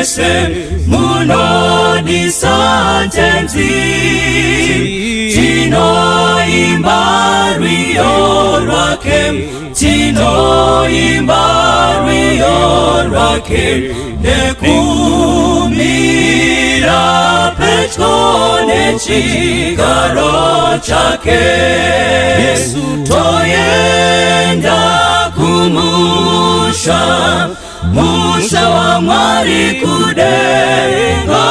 Mese munodisa Tenzi. Tinoimba rwiyo rwake, tinoimba rwiyo rwake, nekumira pedyo nechigaro chake. Isu Toenda kumusha, musha waMwari kudenga,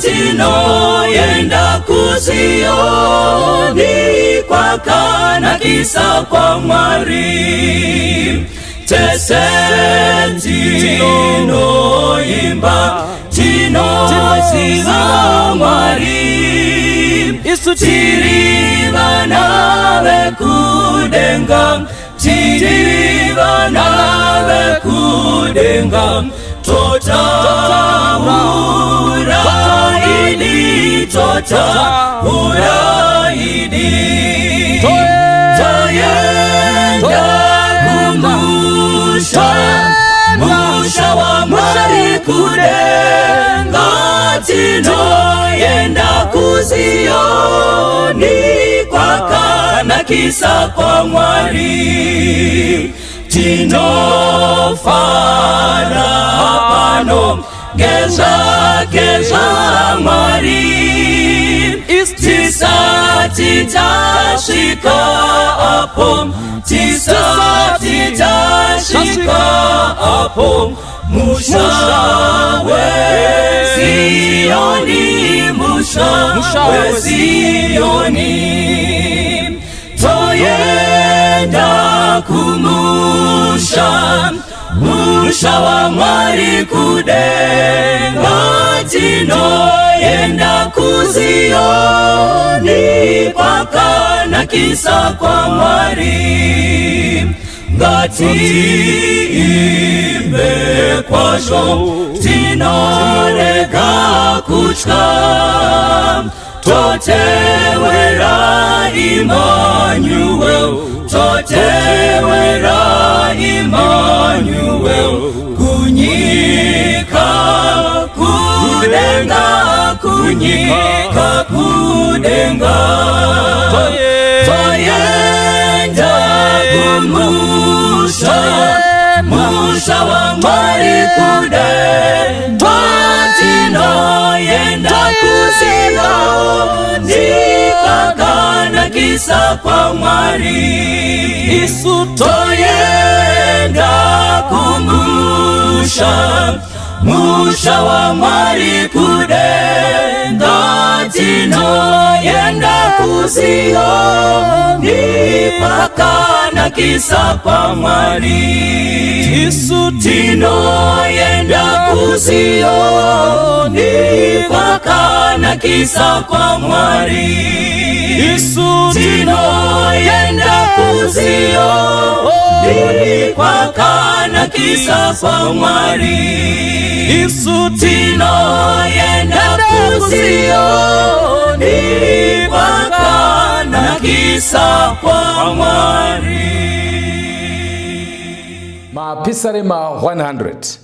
tinoenda kuZiyoni kwakanakisa kwaMwari. Tese tinoimba, tinoziva Mwari. Isu Tiri vana vekudenga, tiri vana vekudenga, totaura idi, totaura idi. Toenda kumusha, musha waMwari kudenga, tinoenda kuZiyoni kwakanakisa kwaMwari. Tinofara pano ngezvake zvaMwari, tisati tasvika apo, tisati tasvika apo, musha weZiyoni, musha weZiyoni. Toenda kumusha, musha waMwari kudenga, tinoenda kuZiyoni kwakanakisa kwaMwari. Ngatiimbe kwazvo, tinorega kutya, totewera Emmanuel, totewera Emmanuel, kunyika kudenga, kunyika kudenga. Toenda kumusha, musha waMwari kudenga, tinoenda kuZiyoni kwakanakisa kwaMwari. Isu Toenda kumusha, musha waMwari kudenga, tinoenda kuZiyoni kwakanakisa kwaMwari. Isu Tinoenda kuZiyoni kwakanakisa kwaMwari. Isu Tinoenda kuZiyoni kwakanakisa kwaMwari. Isu Tinoenda kuZiyoni kwakanakisa kwaMwari. Mapisarema 100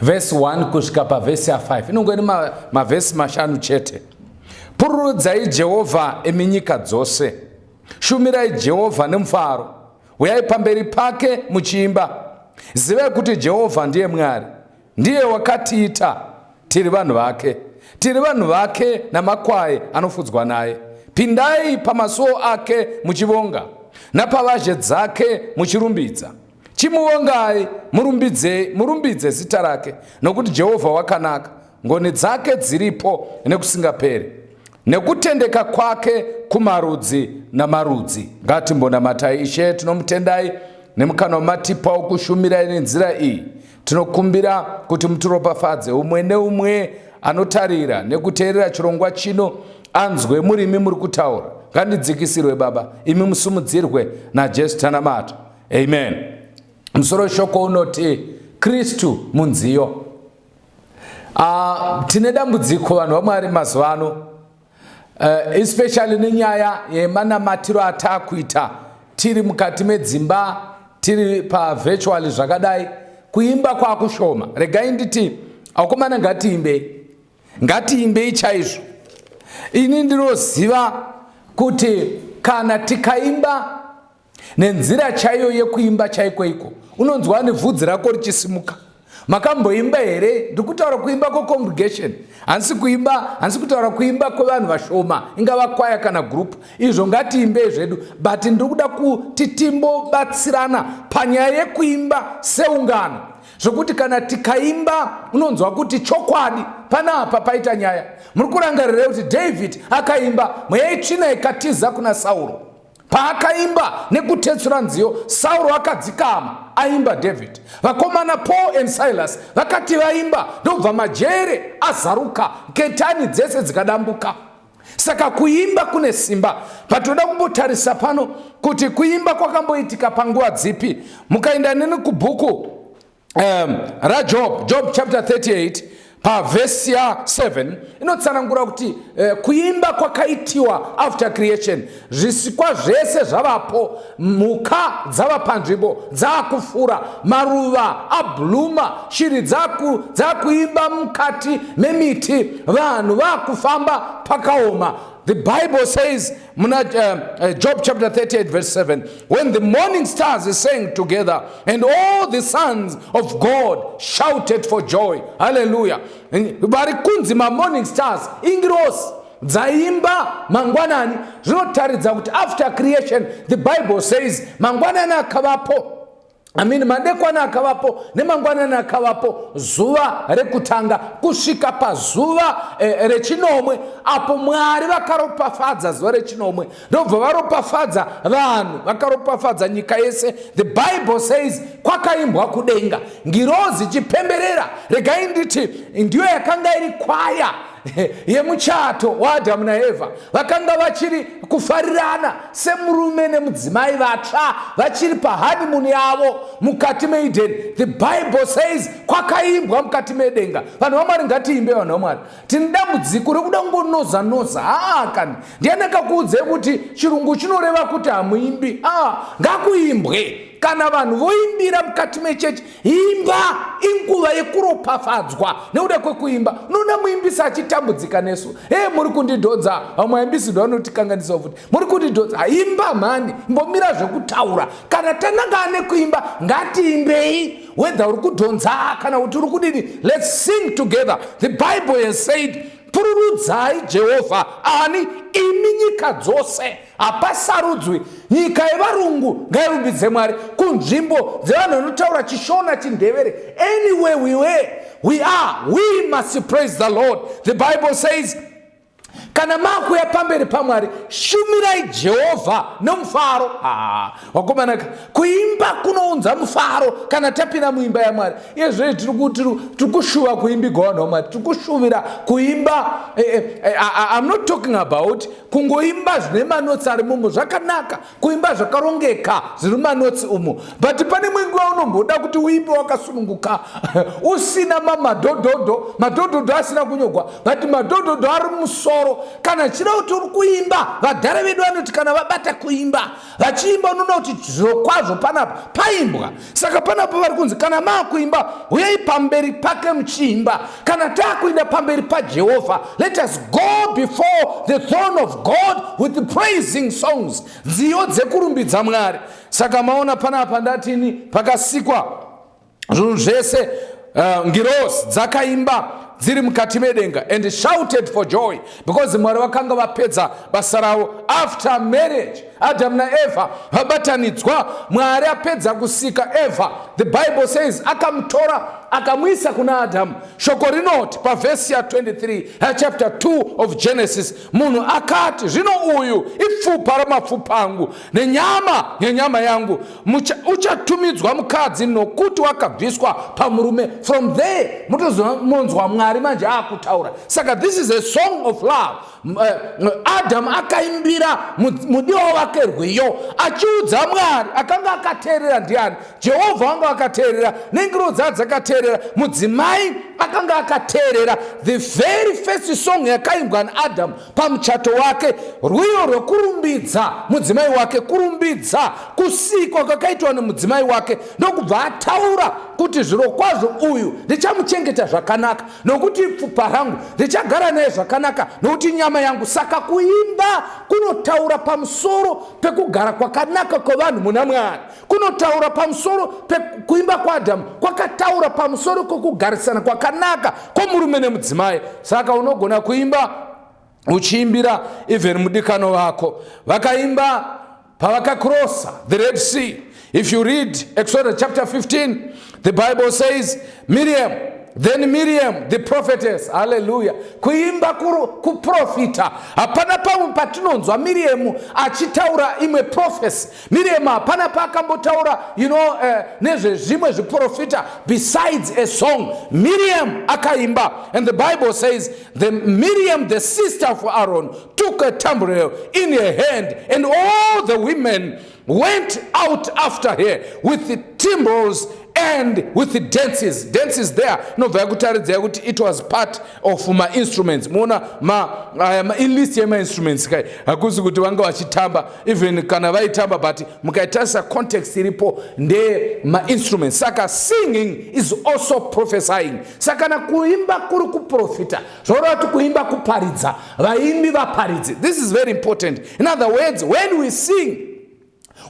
vhesi 1 kusvika pavhesi ya5, inongori mavhesi 5 chete. Pururudzai Jehovha, imi nyika dzose. Shumirai Jehovha nemufaro, uyai pamberi pake muchiimba. Zivai kuti Jehovha ndiye Mwari, ndiye wakatiita, tiri vanhu vake, tiri vanhu vake namakwai anofudzwa naye. Pindai pamasuo ake muchivonga, napavazhe dzake muchirumbidza. Chimuvongai, murumbidze, murumbidze zita rake, nokuti Jehovha wakanaka, ngoni dzake dziripo nekusingaperi, nekutendeka kwake kumarudzi namarudzi. Ngatimbonamatai. Ishe, tinomutendai nemukana wamatipa wokushumirai nenzira iyi. Tinokumbira kuti mutiropafadze, umwe neumwe anotarira nekuteerera chirongwa chino anzwe murimi muri kutaura. Ngandidzikisirwe, Baba, imi musumudzirwe. NaJesu tanamata, amen. Musoro weshoko unoti Kristu munziyo. Tine dambudziko, vanhu vaMwari, mazuva ano, especially nenyaya yemanamatiro ataakuita tiri mukati medzimba, tiri pavirtually zvakadai. Kuimba kwakushoma. Regai nditi Akomana, ngatiimbei, ngatiimbei chaizvo. Ini ndinoziva kuti kana tikaimba nenzira chaiyo yekuimba chaiko iko, unonzwa nevhudzi rako richisimuka. Makamboimba here? Ndiri kutaura kuimba kwecongregation, handisi kuimba, handisi kutaura kuimba kwevanhu vashoma, ingava kwaya kana group. Izvo ngatiimbei zvedu, but ndiri kuda kuti timbobatsirana panyaya yekuimba seungano, zvokuti kana tikaimba unonzwa kuti chokwadi panapa paita nyaya. Muri kurangarirei kuti David akaimba, mweya itsvina ikatiza kuna Sauro? Paakaimba nekutetsura nziyo, Sauro akadzikama aimba David. Vakomana Paul and Silas vakati vaimba, ndobva majere azaruka, ketani dzese dzikadambuka. Saka kuimba kune simba. Patoda kumbotarisa pano kuti kuimba kwakamboitika panguva dzipi. Mukaenda neni kubhuku raJob, Job chapter 38 pavhesi ya7, inotsanangura kuti kuimba kwakaitiwa after creation. Zvisikwa zvese zvavapo, mhuka dzava panzvimbo, dzaakufura, maruva abluma, shiri dzakuimba mukati memiti, vanhu vaakufamba pakaoma. The Bible says muna Job chapter 38 verse 7, "When the morning stars sang together and all the sons of God shouted for joy." Hallelujah! Vari kunzi mamorning stars ingirosi dzaimba mangwanani. Zvinotaridza kuti after creation, the Bible says mangwanani akavapo, I mean, madekwana akavapo nemangwanani akavapo, zuva rekutanga, kusvika pazuva rechinomwe, apo Mwari vakaropafadza zuva rechinomwe, ndobva varopafadza vanhu, vakaropafadza nyika yese. The Bible says kwakaimbwa kudenga, ngirozi ichipemberera. Regai nditi ndiyo yakanga iri kwaya yemuchato waAdhamu naEvha. Vakanga vachiri kufarirana semurume nemudzimai vatsva, vachiri pahoneymoon yavo mukati meEden. The Bible says kwakaimbwa mukati medenga. Vanhu vaMwari, ngatiimbe. Vanhu vaMwari, tine dambudziko rekuda kungonoza noza. Haa kani, ndiani akakuudzai kuti chirungu chinoreva kuti hamuimbi? A, ngakuimbwe. Kana vanhu voimbira mukati mechechi, imba inguva yekuropafadzwa nekuda kwekuimba. Unoona muimbisi achitambudzika nesu, "E, muri kundidhodza." Vamwe vaimbisi ndo vanotikanganisawo futi, "Muri kundidhodza." Imba mhani, mbomira zvekutaura. Kana tananga nekuimba, ngatiimbei, whether uri kudhonza kana kuti uri kudini. Let's sing together. The Bible has said, "Pururudzai Jehovha ani imi nyika dzose." Hapasarudzwi. Nyika yevarungu ngairumbidze Mwari, kunzvimbo dzevanhu vanotaura Chishona, Chindevere, anywhere we were we are, we must praise the Lord. The Bible says kana makuya pamberi paMwari, shumirai Jehovha nomufaro. Wakomanaka, kuimba kunounza mufaro kana tapinda muimba yaMwari. Iye zvezvi tiri kushuva kuimbigwa. Vanhu vaMwari, tiri kushuvira kuimba. I'm not talking about kungoimba zvine manotsi ari mumo. Zvakanaka kuimba zvakarongeka zviri mumanotsi umo, but pane imwe nguva unomboda kuti uimbe wakasununguka, usina mamadhodhodho, madhodhodho asina kunyogwa, but madhodhodho ari mumusoro. Kana chida kuti uri kuimba, vadhara vedu vanoti kana vabata kuimba, vachiimba, unoona kuti zviro kwazvo panapa paimbwa. Saka panapa vari kunzi kana maakuimba, uyai pamberi pake muchiimba. Kana taakuenda pamberi paJehovha, let us go before the throne of God with the praising songs, nziyo dzekurumbidza Mwari. Saka maona panapa ndatini? Pakasikwa zvinhu zvese, ngirozi dzakaimba dziri mukati medenga and shouted for joy because Mwari vakanga vapedza basa ravo after marriage. Adamu naEvha vabatanidzwa, Mwari apedza kusika Evha, the Bible says akamutora akamuisa kuna Adamu. Shoko rinoti pavhesi ya23, chapter 2 of Genesis, munhu akati, "Zvino uyu ipfupa ramapfupa angu nenyama yenyama yangu. Uchatumidzwa mukadzi, nokuti wakabviswa pamurume." From there mutozomonzwa Mwari manje aakutaura. Saka this is a song of love. Adamu akaimbira mudiwa wake rwiyo achiudza Mwari. Akanga akateerera ndiani? Jehovha wanga akateerera, nengirozi dzakateerera. Mudzimai akanga akateerera. The very first song yakaimbwa naAdhamu pamuchato wake rwiyo rwekurumbidza mudzimai wake, kurumbidza kusikwa kwakaitwa nemudzimai wake, ndokubva ataura kuti zvirokwazvo uyu ndichamuchengeta zvakanaka nokuti ipfupa rangu, ndichagara naye zvakanaka nokuti nyama yangu. Saka kuimba kunotaura pamusoro pekugara kwakanaka kwevanhu muna Mwari, kunotaura pamusoro pekuimba kwaAdhamu kwakataura pamusoro kwekugarisana kwakanaka kwomurume nemudzimai. Saka unogona kuimba uchiimbira even mudikano vako. Vakaimba pavakacrossa the Red Sea. If you read Exodus chapter 15, the Bible says Miriam, then Miriam the prophetess, haleluya, kuimba kuprofita. Hapana pamwe patinonzwa Miriam achitaura imwe prophecy. Miriam hapana paakambotaura nezvezvimwe zviprofita besides a song. Miriam akaimba, and the Bible says the Miriam, the sister of Aaron, took a tambourine in her hand, and all the women went out after her with the timbrels and with the dances. Dances there inobva yakutaridzai kuti it was part of mainstruments. Muona ilist yemainstruments kai, hakusi kuti vanga vachitamba. Even kana vaitamba, but mukaitarisa context iripo ndemainstruments. Saka singing is also prophesying. Saka kana kuimba kuri kuprofita, zvoreva kuti kuimba kuparidza, vaimbi vaparidzi. This is very important. In other words, when we sing,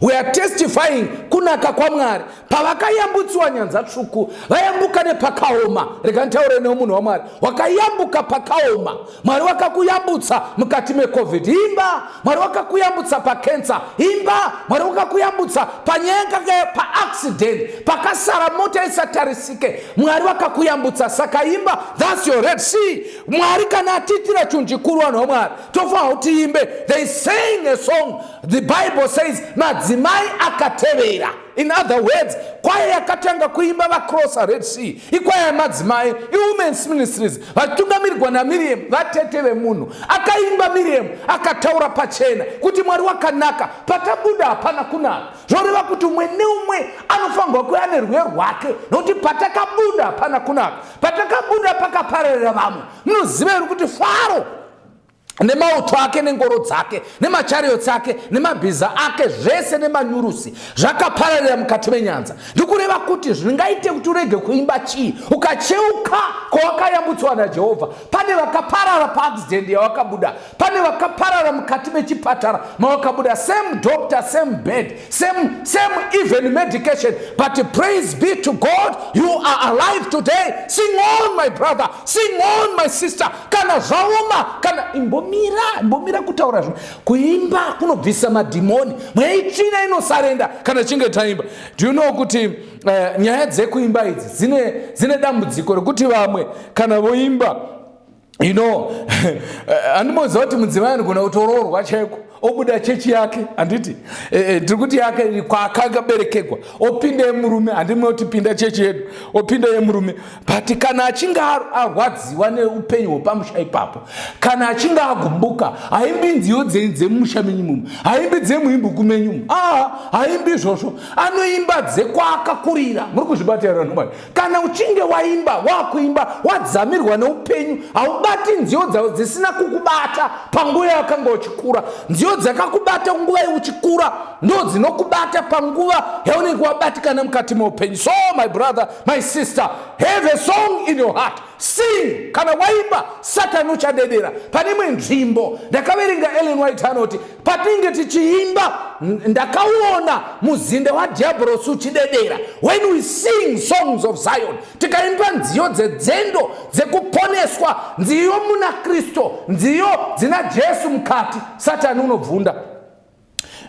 we are testifying kunaka kwaMwari. Pavakayambutsiwa Nyanza Tsvuku, vayambuka nepakaoma. Rega nditaure nemunhu waMwari wakayambuka pakaoma. Mwari wakakuyambutsa mukati meCOVID, imba. Mwari wakakuyambutsa pakensa, imba. Mwari wakakuyambutsa panyanga, paaccident, pakasara mota isatarisike, Mwari wakakuyambutsa, saka imba. That's your Red Sea. Mwari kana atiitira chinhu chikuru, vanhu vaMwari, tofanira kuti tiimbe. They sang a song. The Bible says madzimai akatevera. In other words, kwaya yakatanga kuimba vacrossa Red Sea ikwaya yamadzimai, iwomens ministries, vachitungamirirwa naMiriam, vatete vemunhu. Akaimba Miriam, akataura pachena kuti Mwari wakanaka, patabuda hapana kunaka. Zvoreva kuti umwe neumwe anofanirwa kuva nerwiyo rwake, nokuti patakabuda hapana kunaka, patakabuda pakapararira vamwe. Munoziva here kuti Faro nemauto ake nengoro dzake nemachariots ake nemabhiza ake zvese nemanyurusi zvakapararira mukati menyanza? Ndikureva kuti zvingaite kuti urege kuimba chii? Ukacheuka kwawakayambutswa naJehovha, pane vakaparara paaccident yawakabuda, pane vakaparara mukati mechipatara mawakabuda. Same doctor, same bed, same even medication, but praise be to God, you are alive today. Sing on, my brother. Sing on, my sister. Kana zvaoma, kana imbomira, imbomira kutaura zvo. Kuimba kunobvisa madhimoni, mweya itsvina inosurrender kana chinge taimba. Do you know kuti nyaya dzekuimba idzi dzine dambudziko rekuti vamwe kana voimba, handimoziva kuti mudzimai anogona kutoroorwa chaiko, obuda chechi yake, handiti? Tiri kuti yake kwaakaberekegwa, opinda yemurume. Handimoti pinda chechi yedu, opinda yemurume. But kana achinge arwadziwa neupenyu hwepamusha ipapo, kana achinge agumbuka, haimbi nziyo dzemusha menyu mumu, haimbi dzemuimbuku menyu mu, aa, haimbi izvozvo, anoimba dzekwaakakurira. Muri kuzvibata here, vanhu? Kana uchinge waimba, wakuimba wadzamirwa neupenyu, haubati nziyo dzavo dzisina kukubata panguva yawakanga uchikura. Nziyo dzakakubata nguva yeuchikura ndo dzinokubata panguva yaunenge wabatikana mukati meupenyu. So my brother, my sister, have a song in your heart. Sing. Kana waimba, Satani uchadedera. Pane imwe nzvimbo ndakaverenga, Ellen White anoti patinenge tichiimba, ndakaona muzinda wadhiabhorosi uchidedera. When we sing songs of Zion, tikaimba nziyo dzedzendo dzekuponeswa, nziyo muna Kristu, nziyo dzina Jesu mukati, Satani unobvunda.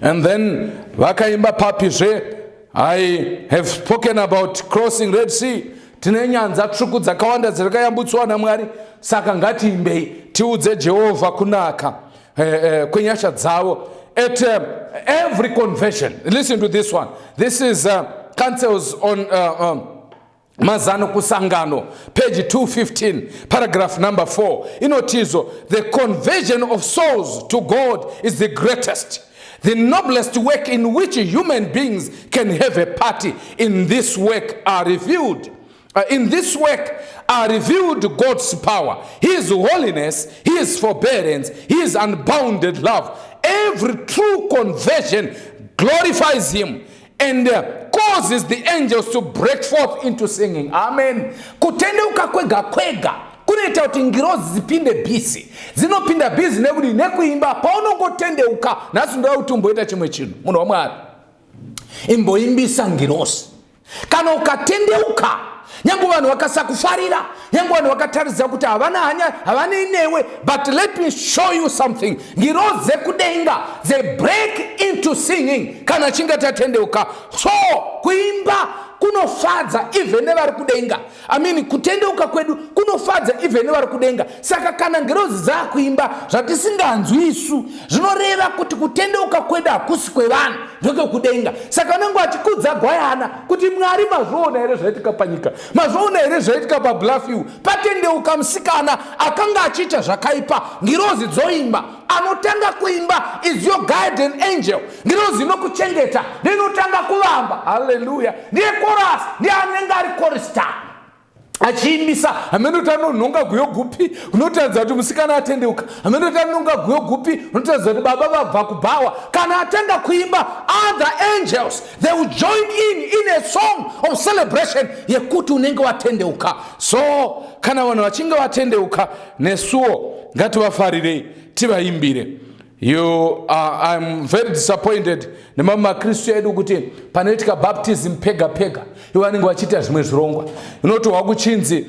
And then vakaimba papizve? I have spoken about crossing Red Sea. Tine nyanza tsvuku dzakawanda dzakayambutswa naMwari, saka ngatiimbei tiudze Jehovha kunaka kwenyasha dzavo. At every conversion, listen to this one. This is Counsels on Mazano Kusangano, page 215, paragraph number 4. Inotizo, "The conversion of souls to God is the greatest, the noblest work in which human beings can have a party. In this work are revealed In this work are revealed God's power, His holiness, His forbearance, His unbounded love. Every true conversion glorifies Him and causes the angels to break forth into singing. Amen. Kutendeuka kwega kwega kunoita kuti ngirozi dzipinde busy. Dzinopinda busy nekuti nekuimba. Paunongotendeuka nhasi, ndoda kuti umboita chimwe chinhu, munhu waMwari. Imboimbisa ngirozi. Kana ukatendeuka, nyange vanhu vakasakufarira, nyange vanhu vakataridza kuti havana hanya, havanei newe, but let me show you something: ngirozi dzekudenga, they break into singing kana chinge tatendeuka. So kuimba kunofadza even nevari kudenga. I mean, kutendeuka kwedu kunofadza even nevari kudenga. Saka kana ngirozi dzaakuimba zvatisinganzwi isu, zvinoreva kuti kutendeuka kwedu hakusi kwevanhu, ndekekudenga. Saka vanenge vachikudza Gwayana kuti, "Mwari, mazviona here zvaitika panyika? Mazviona here zvaitika paBluffhill? Patendeuka musikana akanga achiita zvakaipa, ngirozi dzoimba." Anotanga kuimba is your guardian angel, ngirozi inokuchengeta, ndinotanga kuvamba. Haleluya! Ndiye chorus, ndiye anenge ari chorister achiimbisa. Hamene kuti anonhonga guyo gupi unotaridza kuti musikana atendeuka, hamene kuti anonhonga guyo gupi unotaridza kuti baba vabva kubhawa. Kana atanga kuimba, other angels, they will join in a song of celebration yekuti unenge watendeuka. So kana vanhu vachinge vatendeuka, nesuwo ngativafarirei, tivaimbire. I'm very disappointed nemamwe makristu edu kuti panoitika baptism pega pega, ivo vanenge vachiita zvimwe zvirongwa. Inoti hwakuchinzi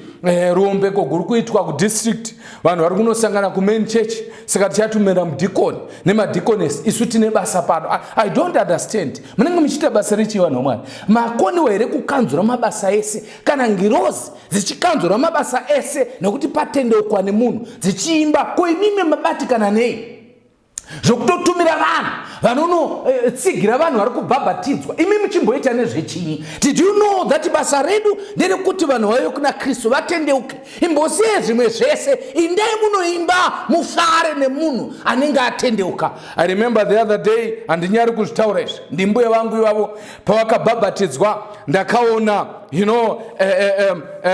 ruombeko guri kuitwa kudistrict, vanhu vari kunosangana kumain church, saka tichatumira mudhikoni nemadhikonesi, isu tine basa pano. I don't understand. Munenge muchiita basa rechii, vanhu vamwari? Makoniwa here kukanzura mabasa ese? Kana ngirozi dzichikanzura mabasa ese nekuti patendeukwa nemunhu, dzichiimba, ko imimi mabatikana nei zvokutotumira vanhu vanonotsigira vanhu vari kubhabhatidzwa? Imi muchimboita nezvechinyi? Did you know that basa redu nderekuti vanhu vauye kuna Kristu, vatendeuke? Imbosiyai zvimwe zvese, indai munoimba, mufare nemunhu anenge atendeuka. I remember the other day, handinyari kuzvitaura izvi, ndimbuya vangu ivavo pavakabhabhatidzwa, ndakaona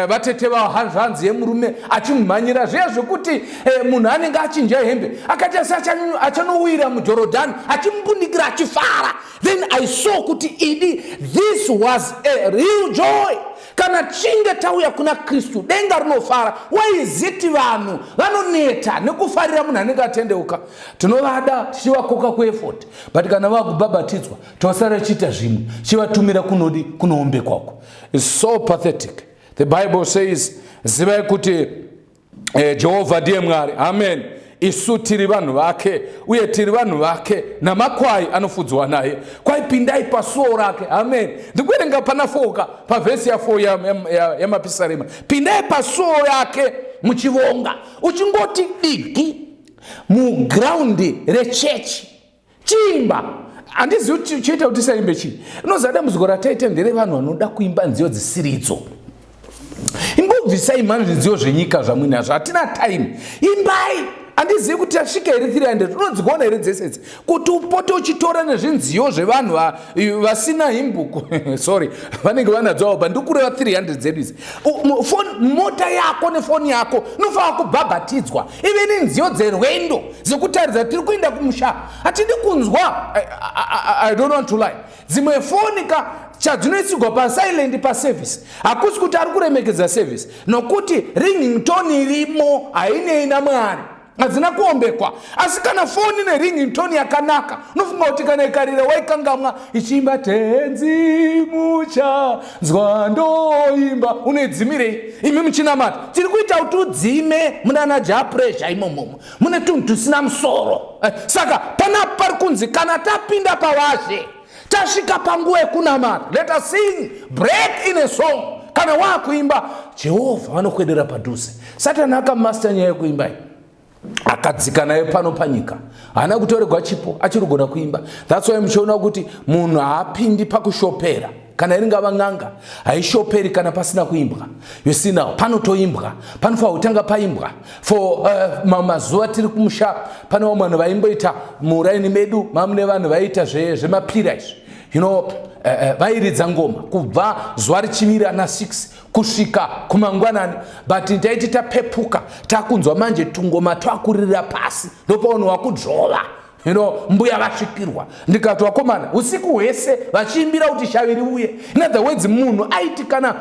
vatete vahanzvanzi yemurume achimumhanyira zviya zvekuti munhu anenge achinja hembe, akati asi achanowira muJorodhani, achimbundikira, achifara. Then I saw kuti idi, this was a real joy. Kana chinge tauya kuna Kristu, denga rinofara. Waiziti vanhu vanoneta nekufarira munhu anenge atendeuka. Tinovada, tichivakoka kueffort, but kana vakubhabhatidzwa, tosara chiita zvimwe, chivatumira kunodi kunoombekwako. Is so pathetic. The Bible says, zivai kuti Jehovha ndiye Mwari. Amen. Isu tiri vanhu vake, uye tiri vanhu vake namakwai anofudzwa naye. Kwaipindai pasuo rake. Amen. Ndikuverenga pana 4 pavhesi ya4 yamapisarema. Pindai pasuo yake muchivonga. Uchingoti digi mugraundi rechechi, chiimba. Handizivi kuti choita kuti tisaimbe chii. Unoziva, dambudziko rataita nderevanhu vanoda kuimba nziyo dzisiridzo. Imbobvisai mhani zvidziyo zvenyika zvamuinazvo, hatina time. Imbai. Handizivi kuti tasvika here 300. Unodzikuona here dzese idzi kuti upote uchitora nezvinziyo zvevanhu vasina hymnbook? Sorry, vanenge vanadzo avo, ndikureva 300 dzedu idzi. Mota yako nefoni yako inofanira kubhabhatidzwa, ive nenziyo dzerwendo dzekutaridza tiri kuenda kumusha. Hatidi kunzwa. I don't want to lie, dzimwe foni ka chadzinoisigwa pasilent paservice, hakusi kuti ari kuremekedza service, nokuti ringing tone irimo hainei naMwari, hadzina kuombekwa. Asi kana foni neringing tone yakanaka, unofunga kuti kana ikarira waikangamwa ichiimba "Tenzi muchanzwa ndoimba", unoidzimirei imi muchinamata? Tiri kuita kuti udzime munana Jah Prayzah imomomo, mune tunhu tusina musoro. Saka panapa pari kunzi kana tapinda pavazhe, tasvika panguva yekunamata, let us sing, break in a song. Kana waakuimba, Jehovha vanokwedera padhuze. Satani akamaster nyaya yekuimba iyi, akadzika nayo pano panyika. Haana kutoregwa chipo, achiri kugona kuimba. That's why muchiona kuti munhu haapindi pakushopera. Kana iringava n'anga, haishoperi kana pasina kuimbwa. You see now, panotoimbwa, panofanira kutanga paimbwa for mazuva tiri kumusha, pane vamwe vanhu vaimboita muraini medu, mamune vanhu vaiita zvemapira izvi. Vairidza ngoma kubva zuva richivira na6 kusvika kumangwanani, but taiti tapepuka, takunzwa manje tungoma twakuririra pasi, ndopaunhu wakudzvova, mbuya vasvikirwa. Ndikati, "Vakomana, usiku hwese vachiimbira kuti shavi riuye." In other words, munhu aiti kana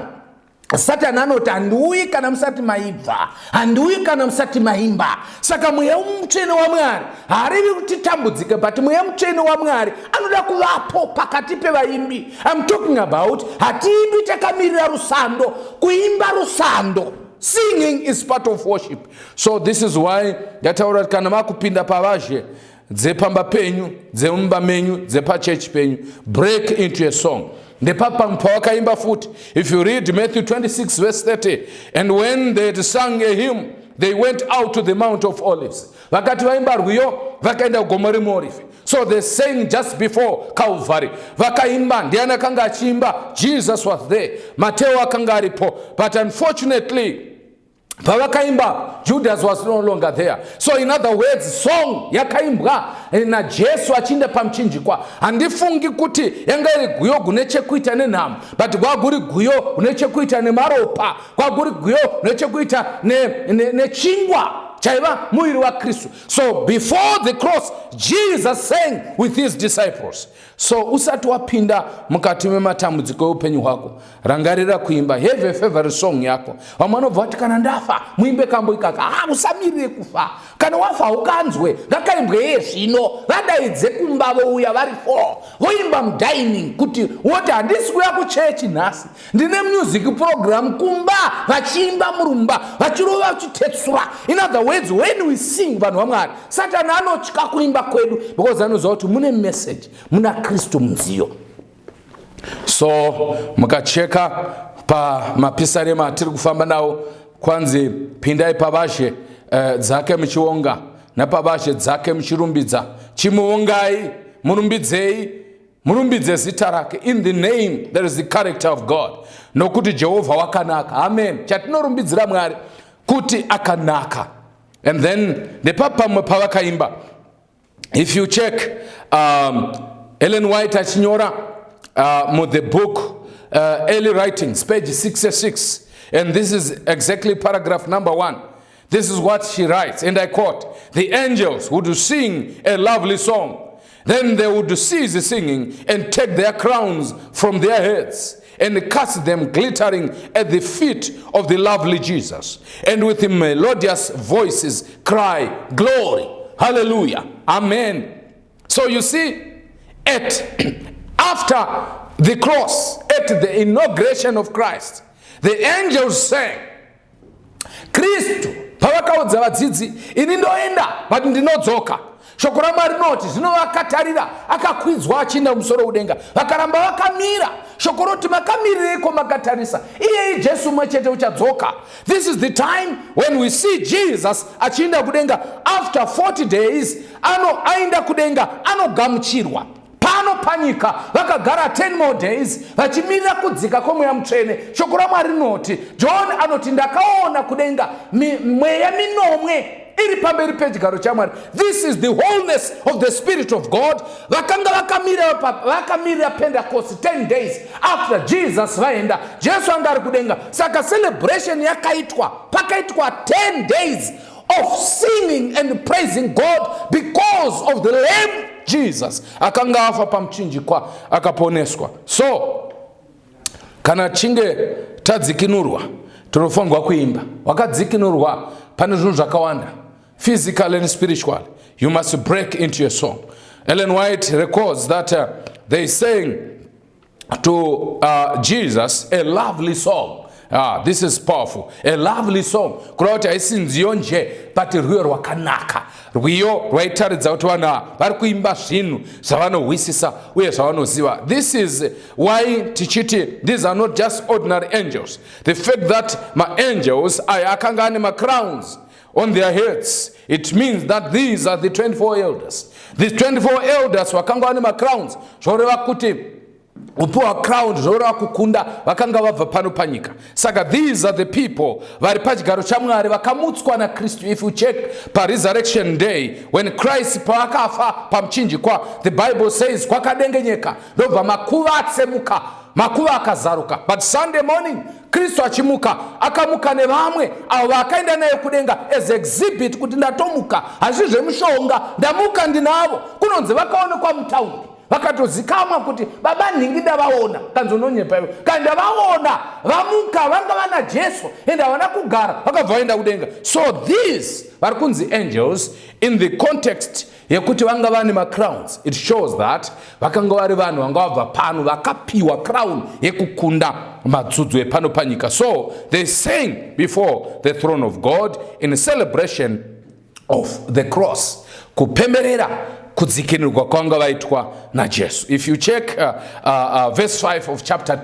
Satani anoti, "Handiuyi kana musati maibva, handiuyi kana musati maimba." Saka Mweya Mutsvene waMwari haarivi kuti tambudzike, but Mweya Mutsvene waMwari anoda kuvapo pakati pevaimbi. I'm talking about hatiimbi takamirira rusando, kuimba rusando. Singing is part of worship. So this is why ndataura kuti kana makupinda pavazhe dzepamba penyu, dzemumba menyu, dzepachechi penyu, break into a song. Ndepapa pawakaimba futi. If you read Matthew 26 verse 30, "And when they had sung a hymn, they went out to the Mount of Olives." Vakati vaimba rwiyo, vakaenda kugomo reMuorivhi. So they sang just before Calvary. Vakaimba, ndiani akanga achiimba? Jesus was there, Mateo akanga aripo, but unfortunately pavakaimba, Judas was no longer there. So in other words, song yakaimbwa naJesu achiinda pamuchinjikwa, handifungi kuti yanga iri guyo gune chekuita nenhamo, but gwaguri guyo gune chekuita nemaropa, gwaguri guyo gune chekuita nechingwa chaiva muviri waKristu. So before the cross, Jesus sang with his disciples. So usati wapinda mukati mematambudziko eupenyu hwako, rangarira kuimba. Have a favorite song yako. Vamwe vanobva vati, "Kana ndafa, muimbe kambo ikaka." Ha, usamirire kufa. Kana wafa ukanzwe, ngakaimbwe iye zvino. Vadaidze kumba, vouya vari four, voimba mudining, kuti woti, "Handisi kuya kuchechi nhasi, ndine music program kumba." Vachiimba murumba, vachirova, vachitetsura. In other words, when we sing, vanhu vaMwari, Satani anotya kuimba kwedu because anoziva kuti mune message, muna Kristu munziyo. So mukacheka pamapisarema atiri kufamba nawo, kwanzi pindai pavazhe dzake muchionga, napavazhe dzake muchirumbidza. Chimuongai, murumbidzei, murumbidze zita rake. In the name there is the character of God. Nokuti Jehovha wakanaka. Amen. Chatinorumbidzira Mwari kuti akanaka. And then ndepapamwe pavakaimba. If you check Ellen White achinyora muthe book Early Writings, page 66, and this is exactly paragraph number 1, this is what she writes, and I quote, "The angels would sing a lovely song. Then they would cease singing and take their crowns from their heads and cast them glittering at the feet of the lovely Jesus, and with melodious voices cry, 'Glory, hallelujah, amen.'" So you see, at after the cross, at the inauguration of Christ, the angels sang. Kristu pavakaudza vadzidzi, "Ini ndoenda, but ndinodzoka," shoko raMwari rinoti zvino vakatarira akakwidzwa achienda kumusoro kudenga, vakaramba vakamira. Shoko roti, "Makamirireiko makatarisa? Iyei Jesu mumwe chete uchadzoka." This is the time when we see Jesus achienda kudenga. After 40 days ano aenda kudenga, anogamuchirwa pano panyika. Vakagara 10 more days vachimirira kudzika kwoMweya Mutsvene. Shoko raMwari rinoti, John anoti, "Ndakaona kudenga mweya minomwe iri pamberi pechigaro chaMwari." This is the wholeness of the Spirit of God. Vakanga vakamirira Pentecost 10 days after Jesus vaenda. Jesu anga ari kudenga, saka celebration yakaitwa, pakaitwa 10 days of singing and praising God because of the Lamb Jesus akanga afa pamuchinjikwa, akaponeswa. So kana chinge tadzikinurwa, tinofanirwa kuimba. Wakadzikinurwa pane zvinhu zvakawanda, physical and spiritual. You must break into your song. Ellen White records that they sang to Jesus a lovely song. Ah, this is powerful. A lovely song, kureva kuti haisi nziyo nje, but rwiyo rwakanaka, rwiyo rwaitaridza kuti vanhu ava vari kuimba zvinhu zvavanohwisisa uye zvavanoziva. This is why tichiti these are not just ordinary angels. The fact that maangels aya akanga ane macrowns on their heads, it means that these are the 24 elders. The 24 elders vakanga vane macrowns, zvoreva kuti Kupiwa crown zvoreva kukunda vakanga vabva pano panyika. Saka these are the people vari pachigaro chaMwari vakamutswa naKristu. If you check paresurrection day, when Christ paakafa pamuchinjikwa, the Bible says kwakadengenyeka, ndobva makuva atsemuka, makuva akazaruka. But Sunday morning, Kristu achimuka, akamuka nevamwe avo vaakaenda naye kudenga as exhibit kuti ndatomuka, hazvi zvemushonga, ndamuka ndinavo. Kunonzi vakaonekwa mutaundi, vakatozikamwa kuti baba nhingi ndavaona. Kanzi unonyepa iwe, kana ndavaona vamuka, vanga vana Jesu, ende havana kugara, vakabva vaenda kudenga. So these vari kunzi angels in the context yekuti vanga vane macrowns, it shows that vakanga vari vanhu vanga vabva pano vakapiwa crown yekukunda madzudzo epano panyika. So they sang before the throne of God in celebration of the cross, kupemberera kudzikinurwa kwanga vaitwa naJesu. If you check verse 5 of chapter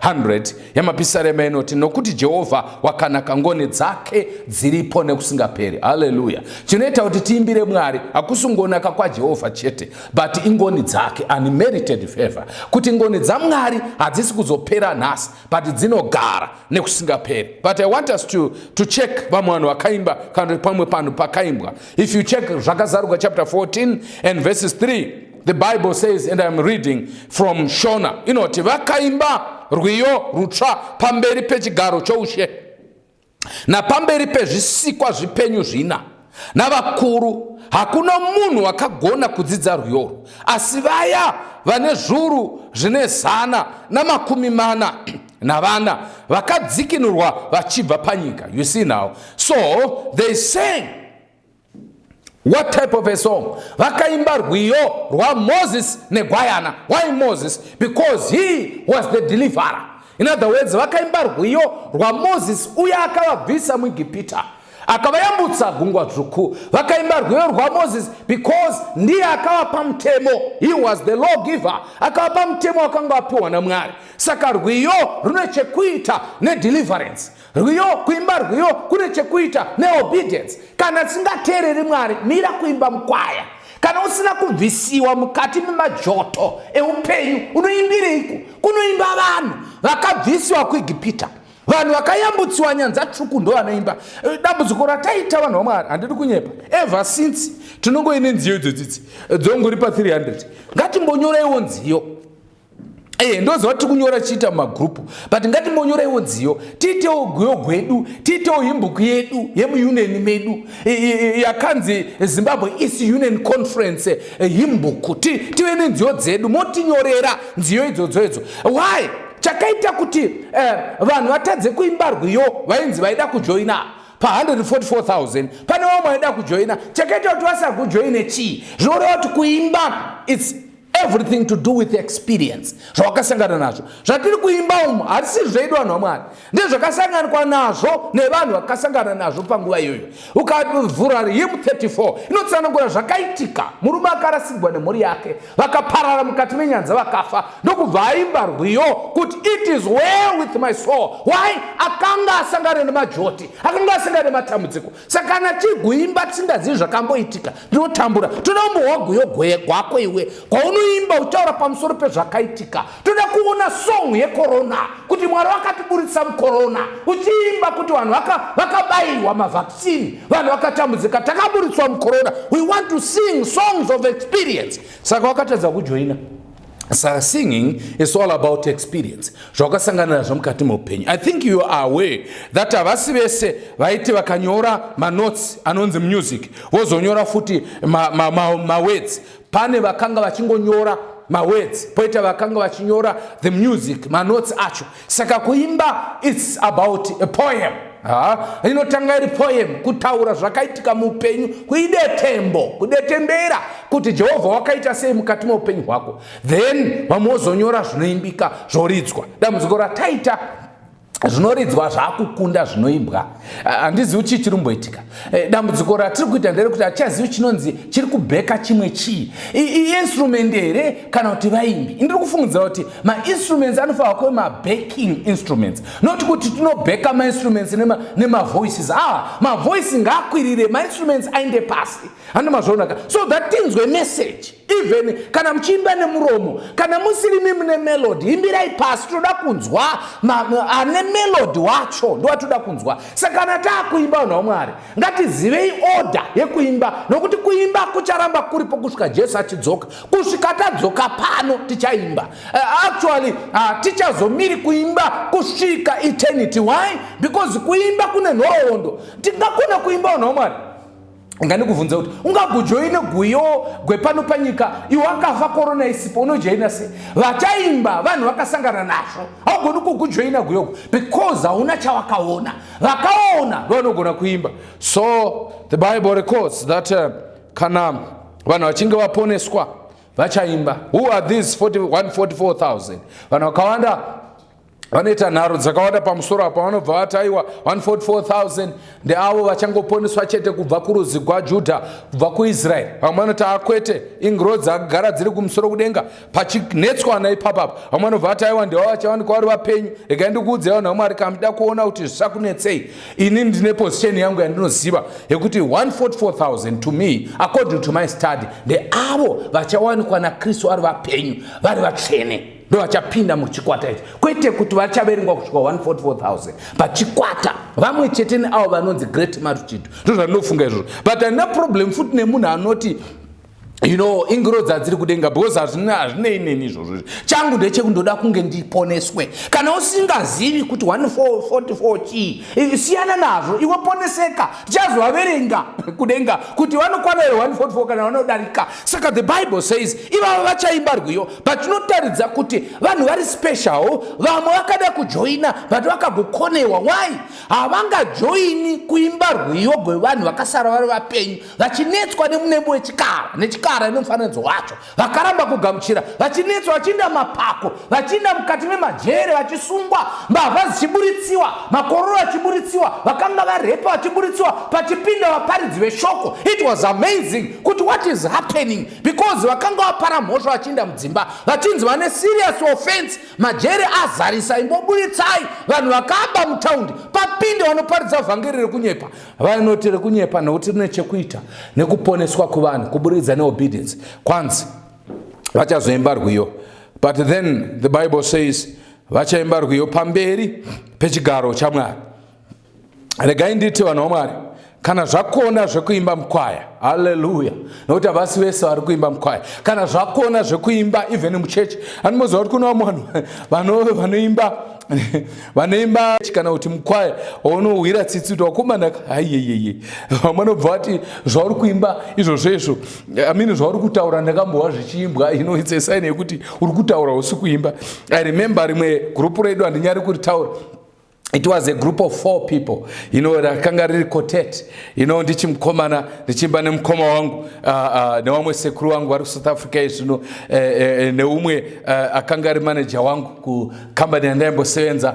100 yamapisarema, inoti, "Nokuti Jehovha wakanaka, ngoni dzake dziripo nekusingaperi." Haleluya! Chinoita kuti tiimbire Mwari hakusingonaka kwaJehovha chete, but ingoni dzake, unmerited favor, kuti ngoni dzaMwari hadzisi kuzopera nhasi, but dzinogara nekusingaperi. But I want us to check vamwe vanhu vakaimba, kana pamwe panhu pakaimbwa. If you check Zvakazarurwa chapter 14 and verses 3, the Bible says, and I'm reading from Shona, inoti, "Vakaimba rwiyo rutsva pamberi pechigaro choushe napamberi pezvisikwa zvipenyu zvina navakuru. Hakuna munhu wakagona kudzidza rwiyorwo, asi vaya vane zvuru zvine 144 vakadzikinurwa vachibva panyika." You see now, so they sang what type of a song? Vakaimba rwiyo rwaMoses negwayana. Why Moses? Because he was the deliverer. In other words, vakaimba rwiyo rwaMoses uye akavabvisa muEgipita, akavayambutsa Gungwa Dzvuku. Vakaimba rwiyo rwaMoses because ndiye akavapa mutemo. He was the law giver, akavapa mutemo wakanga wapiwa naMwari. Saka rwiyo rune chekuita nedeliverance. Rwiyo, kuimba rwiyo kune chekuita neobedience. Kana tisingateereri Mwari, mira kuimba mukwaya. Kana usina kubvisiwa mukati memajoto eupenyu, unoimbireiko? Kunoimba vanhu vakabvisiwa kuEgipita, vanhu vakayambutsiwa Nyanza Tsvuku, ndo vanoimba. Dambudziko rataita, vanhu vaMwari, handidi kunyepa, ever since tinongoine nziyo idzodzidzi dzongori pa300. Ngatimbonyoreiwo nziyo. Ndoziva tiri kunyora tichiita mumagurupu, but ngatimbonyoreiwo nziyo, tiitewo gwiyo gwedu, tiitewo hymnbook yedu yemuunion medu yakanzi Zimbabwe East Union Conference Hymnbook. Tive nenziyo dzedu, motinyorera nziyo idzodzo idzo. Why? Chakaita kuti vanhu vatadze kuimba rwiyo, vainzi vaida kujoina pa144,000, pane vamwe vaida kujoina, chakaita kuti vasakujoine chii? Zvinoreva kuti kuimba, it's everything to do with experience, zvawakasangana nazvo. Zvatiri kuimba umu hatisi zvedu, vanhu vaMwari, ndezvakasanganikwa nazvo nevanhu vakasangana nazvo panguva iyoyo. Ukavhura hymn 34, inotsanangura zvakaitika. Murume akarasigwa nemhuri yake, vakaparara mukati menyanza, vakafa, ndokubva aimba rwiyo kuti, "It is well with my soul." Why? Akanga asangana nemajoti, akanga asangana nematambudziko. Saka kana tiguimba tisingazivi zvakamboitika, tinotambura. Toda kumbohwa gwiyo gwako iwe kwaunoimba uchitaura pamusoro pezvakaitika. Toda kuona song yekorona, kuti Mwari vakatiburitsa mukorona, uchiimba kuti vanhu vakabayiwa mavaccine, vanhu vakatambudzika, takaburitswa mukorona. We want to sing songs of experience. Saka wakatadza kujoina. Saka singing is all about experience, zvawakasangana nazvo mukati meupenyu. I think you are aware that havasi vese vaiti vakanyora manotes anonzi music, vozonyora futi mawords. Pane vakanga vachingonyora mawords, poita vakanga vachinyora the music, manotes acho. Saka kuimba, it's about a poem. Inotanga iri poem, kutaura zvakaitika muupenyu, kuidetembo, kudetembera kuti Jehovha wakaita sei mukati meupenyu hwako. Then vamwe vozonyora zvinoimbika, zvoridzwa. Dambudziko rataita, zvinoridzwa zvaakukunda zvinoimbwa. Handizivi chii chiri kumboitika. Dambudziko ratiri kuita nderekuti hatichazivi chinonzi chiri kubheka chimwe chii, iinstrument here kana kuti vaimbi. Ndiri kufungidzira kuti mainstruments anofanira kuve mabacking instruments, not kuti tinobheka mainstruments nemavoices. Mavoice ngaakwirire, mainstruments aende pasi. Handi mazvionaka? So that tinzwe message. Even kana muchiimba nemuromo, kana musiri mi mune melody, imbirai pasi. Toda kunzwa ane melody wacho, ndowatoda kunzwa. Saka kana taakuimba, vanhu vaMwari, ngatizivei order yekuimba, nokuti kuimba kucharamba kuripo kusvika Jesu achidzoka. Kusvika tadzoka pano tichaimba. Actually, tichazomiri kuimba kusvika eternity. Why? Because kuimba kune nhoroondo. Tingakona kuimba, vanhu vaMwari? Ngandikubvunza kuti ungagojoine guyo gwepano panyika iwe akafa korona isipo, unojoina sei? Vachaimba vanhu vakasangana nazvo. Haugoni kugujoina guyoko because hauna chawakaona. Vakaona ndovanogona kuimba. So the Bible records that kana vanhu vachinge vaponeswa, vachaimba. Who are these 144,000? Vanhu vakawanda vanoita nharo dzakawanda pamusoro apa. Vanobva vati, aiwa, 144,000 ndeavo vachangoponeswa chete kubva kurudzi gwaJudha, kubva kuIsraeri. Vamwe vanoti, akwete, ingiro dzakagara dziri kumusoro kudenga pachinetswana ipapapa. Vamwe vanobva vati, aiwa, ndeavo vachawanikwa vari vapenyu. Regai ndikuudzei, vanhu vaMwari, kamuda kuona kuti zvisakunetsei, ini ndine position yangu yandinoziva yekuti 144,000 to me, according to my study, ndeavo vachawanikwa naKristu vari vapenyu, vari vatsvene, ndo vachapinda muchikwata ichi, kwete kuti vachaverengwa kusvika 144,000 pachikwata vamwe chete neavo vanonzi great multitude. Ndo zvandinofunga izvozvo, but handina problem futi nemunhu anoti ingiro dzadziri kudenga, because hazvinei neni izvozvo. Changu ndechekundoda kunge ndiponeswe. Kana usingazivi kuti 1444 chii, siyana nazvo iwe, poneseka. Tichazovaverenga kudenga kuti vanokwana here 144 kana vanodarika. Saka the Bible says ivava vachaimba rwiyo, but tinotaridza kuti vanhu vari special. Vamwe vakada kujoina but vakagokonewa. Why? Havangajoini kuimba rwiyo gwevanhu vakasara vari vapenyu, vachinetswa nemunembo wechikara nechikara nemufananidzo wacho, vakaramba kugamuchira, vachinetswa, vachiinda mapako, vachiinda mukati memajere, vachisungwa, mbavha dzichiburitsiwa, makororo achiburitsiwa, vakanga varepa vachiburitsiwa, pachipinda vaparidzi veshoko. It was amazing kuti what is happening, because vakanga vapara mhosva vachiinda mudzimba, vachinzi vane serious offense, majere azarisa, imboburitsai vanhu vakaba mutaundi, papinde vanoparidza vhangeri rekunyepa. Vanoti rekunyepa nokuti rine chekuita nekuponeswa kuvanhu kuburikidza neobedience. Kwanzi vachazoimba rwiyo, but then the Bible says vachaimba rwiyo pamberi pechigaro chaMwari. Regai nditi, vanhu vaMwari, kana zvakona zvekuimba mukwaya, haleluya, nokuti havasi vese vari kuimba mukwaya. Kana zvakona zvekuimba even muchechi, animoziva kuti kuna vamwe vanhu vanoimba kana kuti mukwaya waunowira tsitsi kuti wakomana, haiyeyeye. Vamwe vanobva vati zvauri kuimba izvozvo izvo, amini, zvauri kutaura ndakambova zvichiimbwa. It's a sign yekuti uri kutaura, usi kuimba. I remember rimwe gurupu redu, handinyari kuritaura. It was a group of four people, rakanga riri quartet. Ndichimukomana, ndichiimba nemukoma wangu, nevamwe sekuru vangu vari kuSouth Africa izvino, neumwe akanga ari manager wangu kukambani yandaimbosevenza,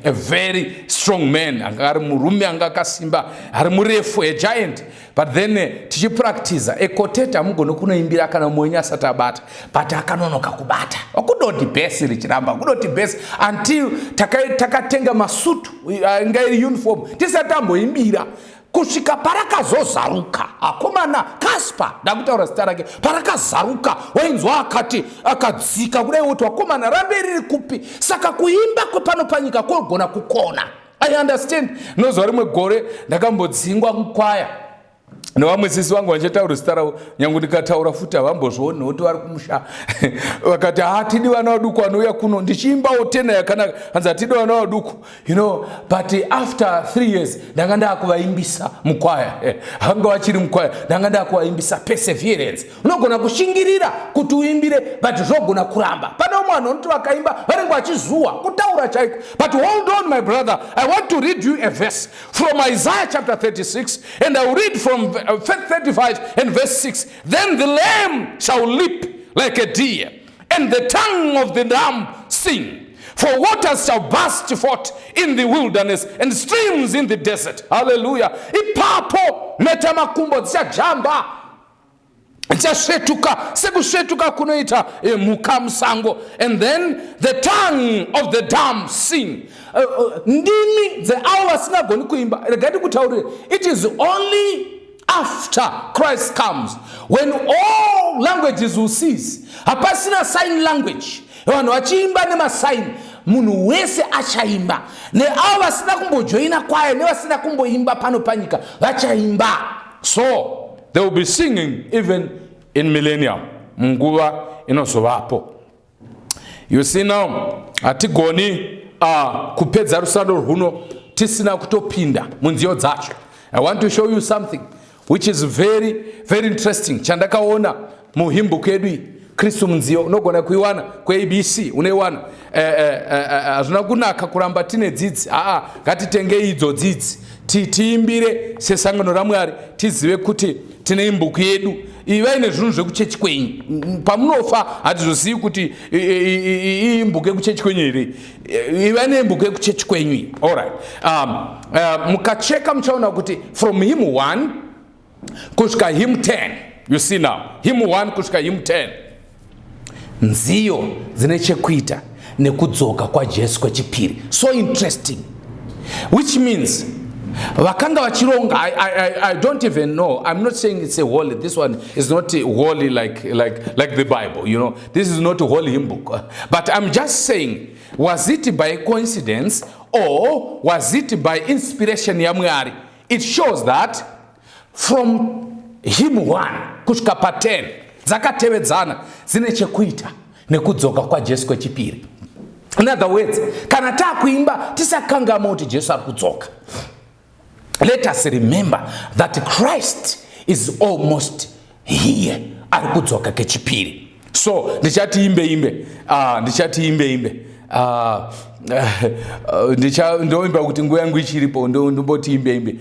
a very strong man, anga ari murume anga akasimba, ari murefu, a giant. But then tichipractiza a quartet, hamugoni kunoimbira kana mwenyu asati abata, but akanonoka kubata, wakudoti bhesi richiramba, kudoti bhesi, until takatenga masutu anga iri uniform, tisati tamboimbira, kusvika parakazozaruka. Akomana, Kaspa, ndakutaura zita rake, parakazaruka wainzwa akati akadzika kudai, woti, wakomana, rambe riri kupi? Saka kuimba kwepano panyika kogona kukona. I understand. Nozuva rimwe gore ndakambodzingwa mukwaya nevamwe sisi vangu, vachitaura zita ravo, nyange ndikataura futi havambozvioni nokuti vari kumusha. Vakati, hatidi vana vaduku vanouya kuno. Ndichiimbawo tenor yakanaka, hanzi, hatidi vana vaduku. But after 3 years ndanga ndaakuvaimbisa mukwaya. Vanga vachiri mukwaya, ndanga ndaakuvaimbisa. Perseverance, unogona kushingirira kuti uimbire, but zvogona kuramba. Pane umwe vanhu vanoti vakaimba vanenge vachizuwa kutaura chaiko. But hold on, my brother, I want to read you a verse from Isaiah chapter 36, and I will read from verse 35 and verse 6. Then the lame shall leap like a deer, and the tongue of the dumb sing. For waters shall burst forth in the wilderness and streams in the desert. Hallelujah. Ipapo mhetamakumbo dzichajamba, dzichasvetuka sekusvetuka kunoita mhuka musango. And then the tongue of the dumb sing. Ndimi dzeavo vasingagoni kuimba. Regai ndikutaurire, it is only After Christ comes, when all languages will cease, hapasina sign language, vanhu vachiimba nemasign, munhu wese achaimba, neavo vasina kumbojoina kwaya nevasina kumboimba pano panyika vachaimba. So they will be singing even in millennium, munguva inozovapo. You see now, hatigoni kupedza rusando rwuno tisina kutopinda munziyo dzacho. I want to show you something which is very very interesting chandakaona muhymn book yedu iyi, Kristu Munziyo. Unogona kuiwana kuABC, unoiwana. Hazvina kunaka kuramba tine dzidzi. Aa, ngatitengei idzo dzidzi, tiimbire sesangano raMwari, tizive kuti tine hymn book yedu. Ivai nezvinhu zvekuchechi kwenyu. Pamunofa hatizozivi kuti ihymn book yekuchechi kwenyu here. Ivai nehymn book yekuchechi kwenyu iyi. Allright, mukacheka muchaona kuti from hymn 1 kusvika hymn 10, you see now, hymn 1 kusvika hymn 10, nziyo dzine chekuita nekudzoka kwaJesu kwechipiri. So interesting, which means vakanga vachironga, I don't even know, I'm not saying it's a holy, this one is not holy like the Bible. This is not a holy hymn book, but I'm just saying, was it by coincidence or was it by inspiration yaMwari? It shows that from hymn 1 kusvika pa10 dzakatevedzana, dzine chekuita nekudzoka kwaJesu kwechipiri. In other words, kana taakuimba, tisakangama kuti Jesu ari kudzoka. Let us remember that Christ is almost here, ari kudzoka kechipiri. So ndichati imbe imbe, ndichati imbe imbe, ndoimba kuti nguva yangu ichiripo, ndomboti imbe imbe,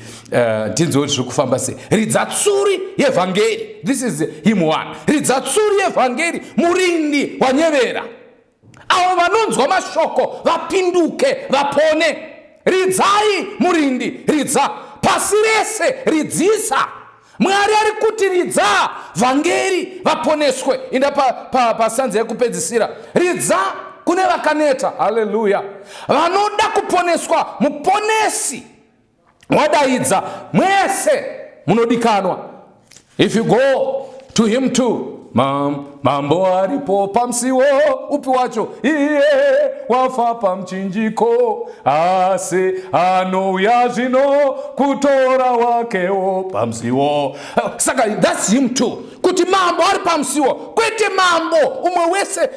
tinzwe kuti zviri kufamba sei. Ridza tsuri yevhangeri, this is hymn one. Ridza tsuri yevhangeri, murindi wanyevera avo vanonzwa mashoko vapinduke vapone. Ridzai murindi, ridza pasi rese, ridzisa. Mwari ari kuti ridza vhangeri vaponeswe. Inda pastanza pa, pa yekupedzisira. Ridza kune vakaneta, haleluya, vanoda kuponeswa. Muponesi wadaidza mwese munodikanwa. If you go to hymn two, Mambo aripo pamusiwo. Upi wacho? Iye wafa pamuchinjiko, asi anouya zvino kutora wakewo pamusiwo. Saka that's hymn two, kuti mambo ari pamusiwo, kwete mambo umwe wese.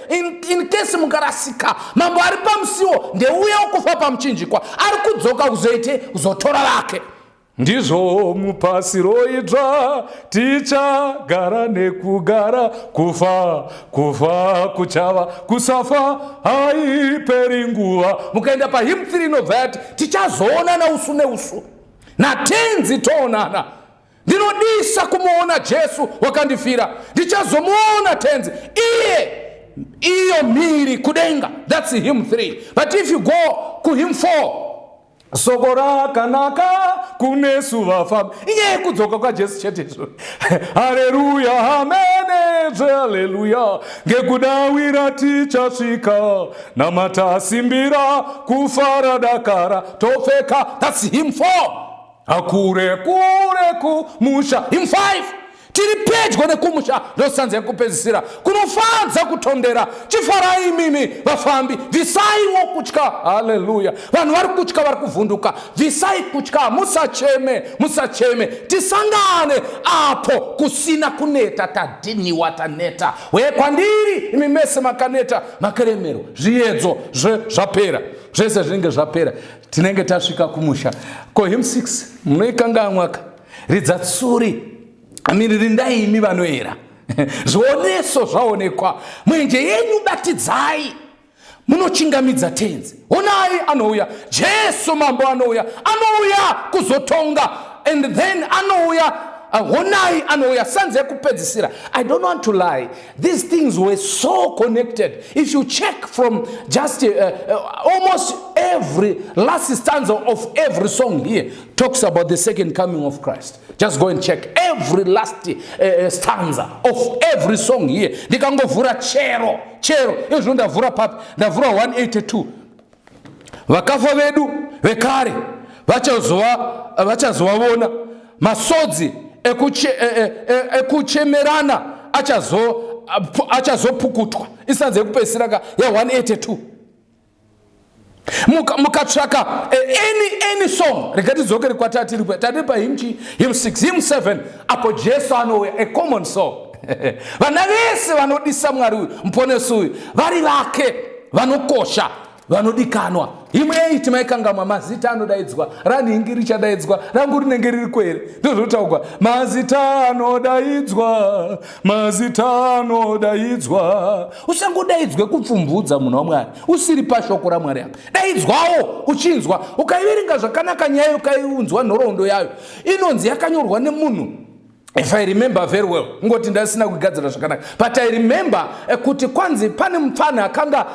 In case mungarasika, mambo ari pamusiwo ndeuya wokufa pamuchinjikwa, ari kudzoka kuzoite kuzotora vake. Ndizvo mupasi roidzva tichagara nekugara, kufa kufa kuchava kusafa, haiperi nguva. Mukaenda pahymn 3, inobva yati tichazoonana usu neusu naTenzi, toonana. Ndinodisa kumuona Jesu wakandifira, ndichazomuona Tenzi iye iyo mhiri kudenga. That's hymn 3. But if you go kuhymn 4, soko rakanaka kunesu vafambi, inyaya yekudzoka kwaJesu chete izvo. Haleluya, amenezve, haleluya, ngekudawira tichasvika, namatasimbira kufara dakara topfeka. That's hymn 4. Akure kure kumusha, hymn 5, tiri pedyo nekumusha. Ndostanza yekupedzisira. Kunofadza kutondera, chifarai imimi vafambi, bvisaiwo kutya. Haleluya! Vanhu vari kutya, vari kuvhunduka, bvisai kutya, musacheme, musacheme. Tisangane apo kusina kuneta, tadhiniwa, taneta. Uye kwandiri imi mese makaneta, makeremerwa, zviedzo zvapera, zvese zvinenge zvapera, tinenge tasvika kumusha. Ko hymn 6 munoikangamwaka? Ridza tsuri, miriri imi vanoera, zvioneso zvaonekwa, mwenje yenyu batidzai, munochingamidza Tenzi. Onai anouya, Jesu mambo anouya, anouya kuzotonga, and then anouya, honai anouya. Stanza yekupedzisira, I don't want to lie, these things were so connected. If you check from just almost every last stanza of every song here talks about the second coming of Christ. Just go and check every last stanza of every song here. Ndikangovhura chero chero izvo, ndavhura papi? Ndavhura 182. Vakafa vedu vekare vachazovavona, masodzi. ekuchemerana achazopukutwa. Istanza yekupedzisira ka ya182. Mukatsvaka any song, rega tidzokere kwatatiri, tati pahymn chi, hymn 6, hymn 7, apo Jesu anouya, a common song. Vana vese vanodisa Mwari uyu, Muponesi uyu, vari vake, vanokosha, vanodikanwa. Hymn 8 maikangamwa, mazita anodaidzwa, ranhingi richadaidzwa, rangu rinenge riri kwere. Ndozvotaugwa, mazita anodaidzwa, mazita anodaidzwa. Usangodaidzwe kupfumvudza, munhu waMwari, usiri pashoko raMwari apa. Daidzwawo uchinzwa. Ukaiverenga zvakanaka nyaya, ukaiunzwa nhoroondo yayo, inonzi yakanyorwa nemunhu, if I remember very well, ngoti ndasina kugadzira zvakanaka, but I remember kuti kwanzi pane mupfana akanga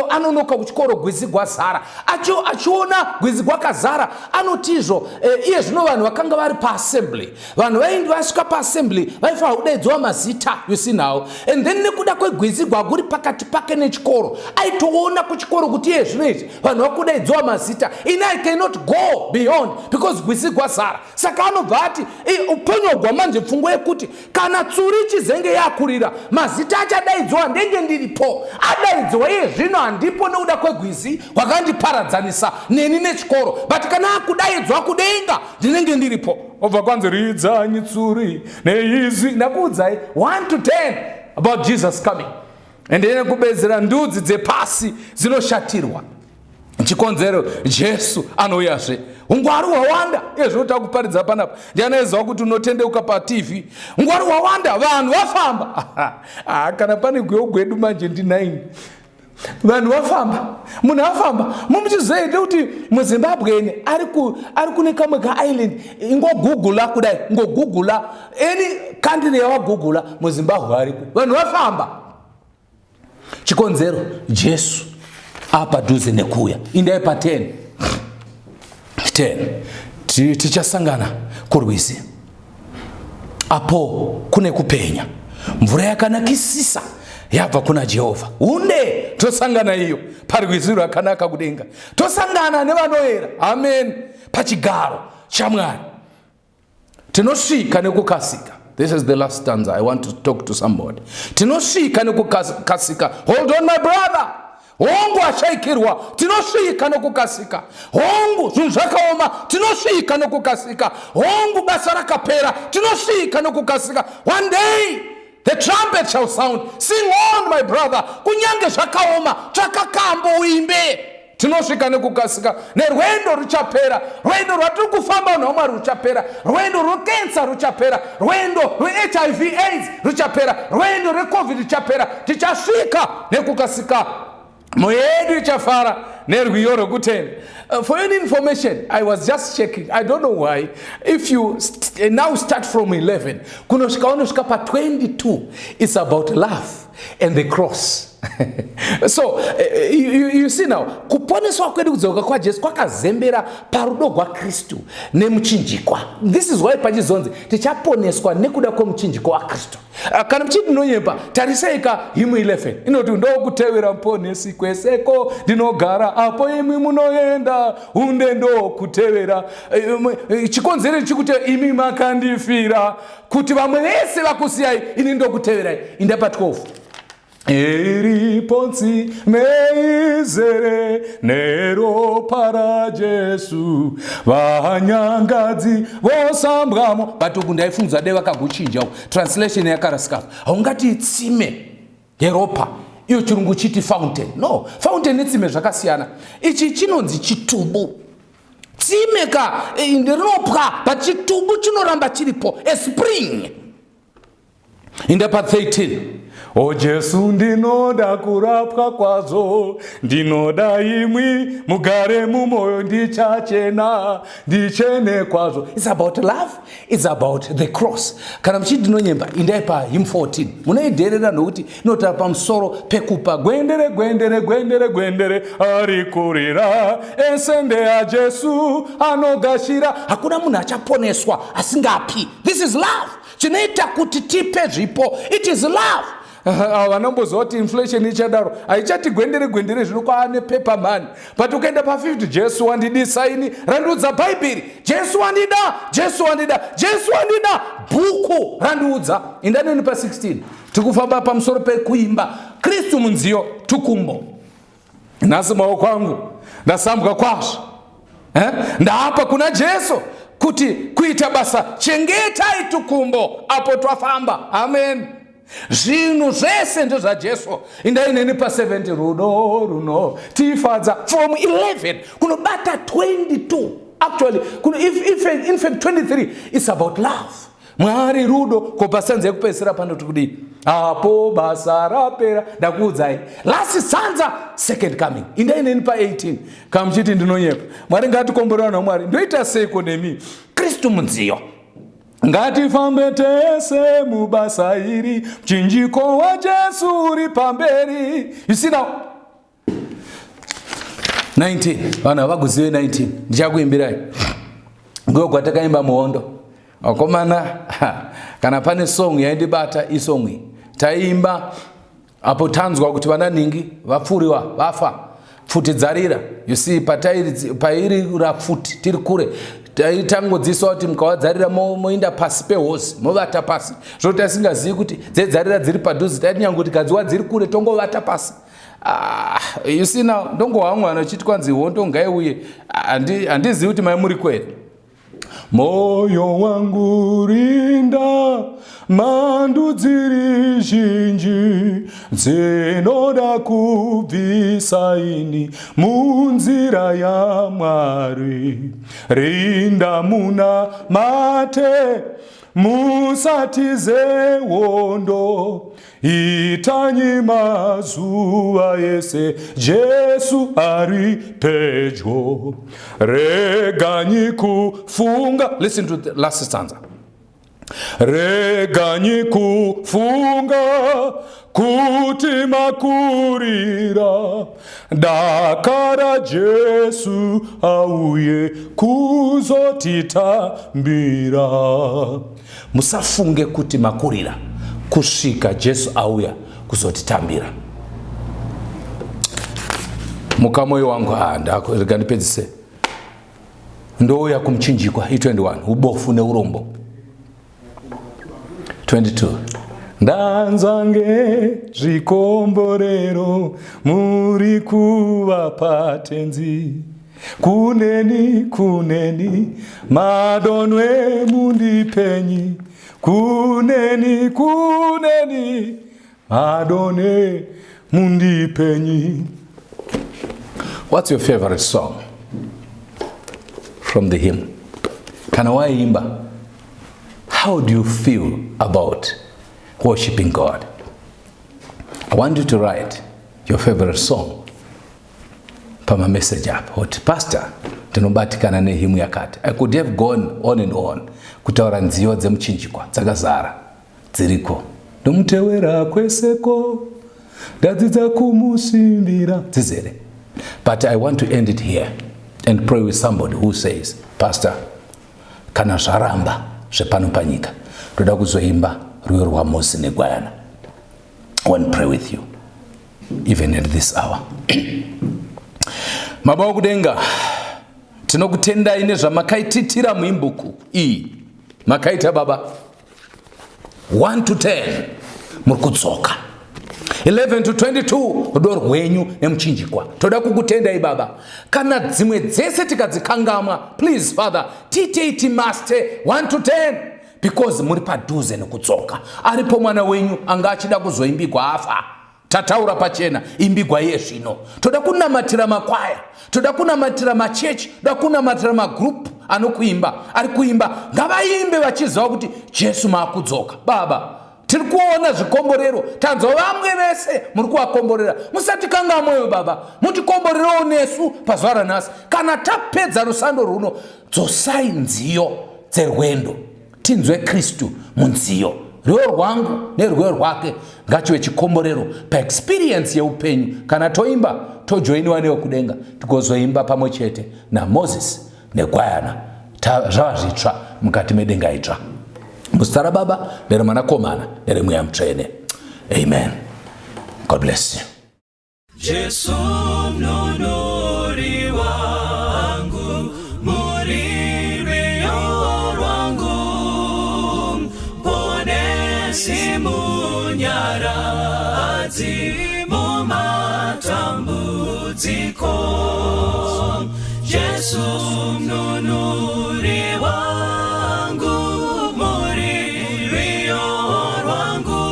anonoka kuchikoro, gwizi gwazara. Achiona gwizi gwakazara, anotizvo iye zvino vanhu vakanga vari paassembly, vanhu vaindi vasvika paassembly, vaifanira kudaidzwa mazita, you see now. And then nekuda kwegwizi gwaguri pakati pake nechikoro, aitoona kuchikoro kuti iye zvino izvi vanhu vakudaidzwa mazita, ini I cannot go beyond because gwizi gwazara. Saka anobva ati uponyogwa manje pfungwa yekuti kana tsuri chizenge yakurira, mazita achadaidzwa, ndenge ndiripo. Adaidzwa iye zvino handipo nekuda kwegwizi rwakandiparadzanisa neni nechikoro, but kana akudaidzwa kudenga, ndinenge ndiripo. Obva kwanzi, "Ridzanyi tsuri neizwi." Ndakuudzai 1 to 10 about Jesus coming, and then kubedzera ndudzi dzepasi dzinoshatirwa. Chikonzero, Jesu anouyazve. Ungwaru hwawanda. Iye zvino kuparidza panapa, ndianaiziva kuti unotendeuka paTV? Ungwaru hwawanda, vanhu vafamba. Ah, kana pane gweyo gwedu manje ndi9, vanhu vafamba, munhu afamba. Mumuchizoite kuti muZimbabweni ari kune kamwe kaisland, ingogugula kudai, ingogugula any country yawagugula, muZimbabwe ariko. Vanhu vafamba. Chikonzero, Jesu apadhuze nekuuya. Indai pa10 10. Tichasangana kurwizi apo kune kupenya, mvura yakanakisisa yabva kuna Jehovha. Hunde tosangana iyo parwizi rwakanaka kudenga, tosangana nevanoyera, amen, pachigaro chaMwari. Tinosvika nekukasika. This is the last stanza. I want to talk to somebody. Tinosvika nekukasika. Hold on, my brother. Hongu, ashaikirwa, tinosvika nokukasika. Hongu, zvinhu zvakaoma, tinosvika nokukasika. Hongu, basa rakapera, tinosvika nokukasika. One day the trumpet shall sound. Sing on, my brother. Kunyange zvakaoma, tsvaka kambo uimbe. Tinosvika nekukasika, nerwendo ruchapera. Rwendo rwatiri kufamba nhwamwari ruchapera, rwendo rwekensa ruchapera, rwendo rweHIV AIDS ruchapera, rwendo rweCOVID ruchapera. Tichasvika nekukasika, mwoyo yedu ichafara nerwiyo rwekutenda. For your information, I was just checking, I don't know why, if you now start from 11 kunosvika, unosvika pa22, it's about love and the cross. So you see now, kuponeswa kwedu, kudzoka kwaJesu kwakazembera parudo rwaKristu nemuchinjikwa. This is why pachizonzi tichaponeswa nekuda kwemuchinjikwa waKristu. Kana muchiti ndinonyepa, tarisai ka hymn 11, inoti, "Ndokutevera Muponesi kweseko ndinogara, apo imi munoenda, hunde ndokutevera." Chikonzero chikuti imi makandifira, kuti vamwe vese vakusiyai, ini ndokuteverai. Inda pa12. Iripo tsime izere neropa raJesu, vanyangadzi vosambwamo. But uku ndaifunza dai vakaguchinja uku, translation yakarasika. Haungati tsime yeropa, iyo chirungu chiti fountain. No, fountain netsime zvakasiyana. Ichi chinonzi chitubu. Tsime ka rinopwa, but chitubu chinoramba chiripo, a spring. Inda pa13. O Jesu, ndinoda kurapwa kwazvo, ndinoda imwi mugare mumwoyo, ndichachena, ndichene kwazvo. It's about love, it's about the cross. Kana muchiti ndinonyemba, indai pahymn 14. Munoidherera nokuti inotaura pamusoro pekupa. Gwendere, gwendere, gwendere, gwendere ari kurira, ese ndeaJesu anogashira. Hakuna munhu achaponeswa asingapi. This is love. Chinoita kuti tipe zvipo, it is love. Vanomboziva kuti inflation ichadaro, haichati gwendere gwendere, zvino kwaane paper money. But ukaenda pa50, "Jesu wandidisa ini," randiudza Bhaibheri. "Jesu wandida, Jesu wandida, Jesu wandida," bhuku randiudza. Indaneni pa16, tiri kufamba pamusoro pekuimba Kristu munziyo. Tukumbo, nhasi maoko angu ndasambwa kwazvo, eh? Ndaapa kuna Jesu kuti kuita basa. Chengetai tukumbo apo twafamba. Amen. Zvinhu zvese ndezvaJesu. Indai neni pa70, rudo runotifadza, from 11 kunobata 22. Actually, if, in fact 23 it's about love. Mwari rudo. Ko pastanza yekupedzisira panoti kudii? Apo basa rapera, ndakuudzai last stanza, second coming. Indai neni pa18, kamuchiti ndinonyepa. Mwari ngatikomborera naMwari. Ndoita seiko nemi? Kristu munziyo. Ngatifambe tese mubasa iri, muchinjiko waJesu uri pamberi. You see now, 19, vanhu havakuzive 19. Ndichakuimbirai nguyo kwatakaimba muhondo, vakomana. Kana pane song yaindibata, isong iyi taiimba apo tanzwa kuti vana ningi vapfuriwa, vafa, pfuti dzarira. You see, pairira pfuti tiri kure, taitangodziswa kuti mukawadzarira moinda pasi pehozi, movata pasi. Zvo tasingazivi kuti dzedzarira dziri padhuze. Taiti nyange kuti kadziwa dziri kure, tongovata pasi. Ah, you see now, ndongohwa mwana uchiti kwanzi hondo ngaiuye. Handizivi kuti mai muri kwere. Moyo wangu rinda, mhandu dziri zhinji dzinoda kubvisa ini munzira yaMwari. Rinda muna mate, musatize hondo, itanyi mazuva ese, Jesu ari pedyo. Reganyi kufunga. Listen to the last stanza. Reganyi kufunga kuti makurira, dakara Jesu auye kuzotitambira. Musafunge kuti makurira kusvika Jesu auya kuzotitambira. Muka mwoyo wangu. Ah, rega ndipedzise. Ndouya kumuchinjikwa. I21, ubofu neurombo. 22, ndanzwa ngezvikomborero muri kuvapa Tenzi. Kuneni, kuneni, madonwe mundipenyi. Kuneni, kuneni, madone mundipenyi. What's your favorite song from the hymn? Kana waimba, how do you feel about worshiping God? I want you to write your favorite song pamamessage apo, kuti, "Pastor, ndinobatikana nehymn yakati." I could have gone on and on kutaura nziyo dzemuchinjikwa, dzakazara, dziriko. Ndomutewera kweseko, ndadzidza kumusimbira, dzizere. But I want to end it here and pray with somebody who says, "Pastor, kana zvaramba zvepano panyika, ndoda kuzoimba rwiyo rwaMosi negwayana." I want to pray with you even at this hour. Baba wokudenga, tinokutendai nezvamakaititira muimbuku iyi. Makaita, Baba. 1 to 10, muri kudzoka. 11 to 22, rudo rwenyu nemuchinjikwa. Toda kukutendai, Baba. Kana dzimwe dzese tikadzikangamwa, please, Father, tiitei timaster 1 to 10, because muri padhuze nekudzoka. Aripo mwana wenyu anga achida kuzoimbigwa afa. Tataura pachena, imbigwa iye zvino. Toda kunamatira makwaya, toda kunamatira machechi, toda kunamatira magroup anokuimba, ari kuimba. Ngavaimbe vachiziva kuti Jesu maakudzoka. Baba, tiri kuona zvikomborero, tanzwa vamwe vese muri kuvakomborera. Musatikanga mwoyo, Baba, mutikomborerewo nesu pazuva ranhasi. Kana tapedza rusando runo, dzosai nziyo dzerwendo, tinzwe Kristu munziyo. Rwiyo rwangu nerwiyo rwake ngachive chikomborero paexperience yeupenyu. Kana toimba, tojoiniwa newe kudenga, tigozoimba pamwe chete naMozisi negwayana, zvava zvitsva mukati medenga itsva. Muzita raBaba, nereMwanakomana, nereMweya Mutsvene. Amen. God bless you. Jesu mununuri wangu, muri rwiyo rwangu, ponesi munyaradzi mumatambudziko. Jesu mununuri wangu, muri rwiyo rwangu,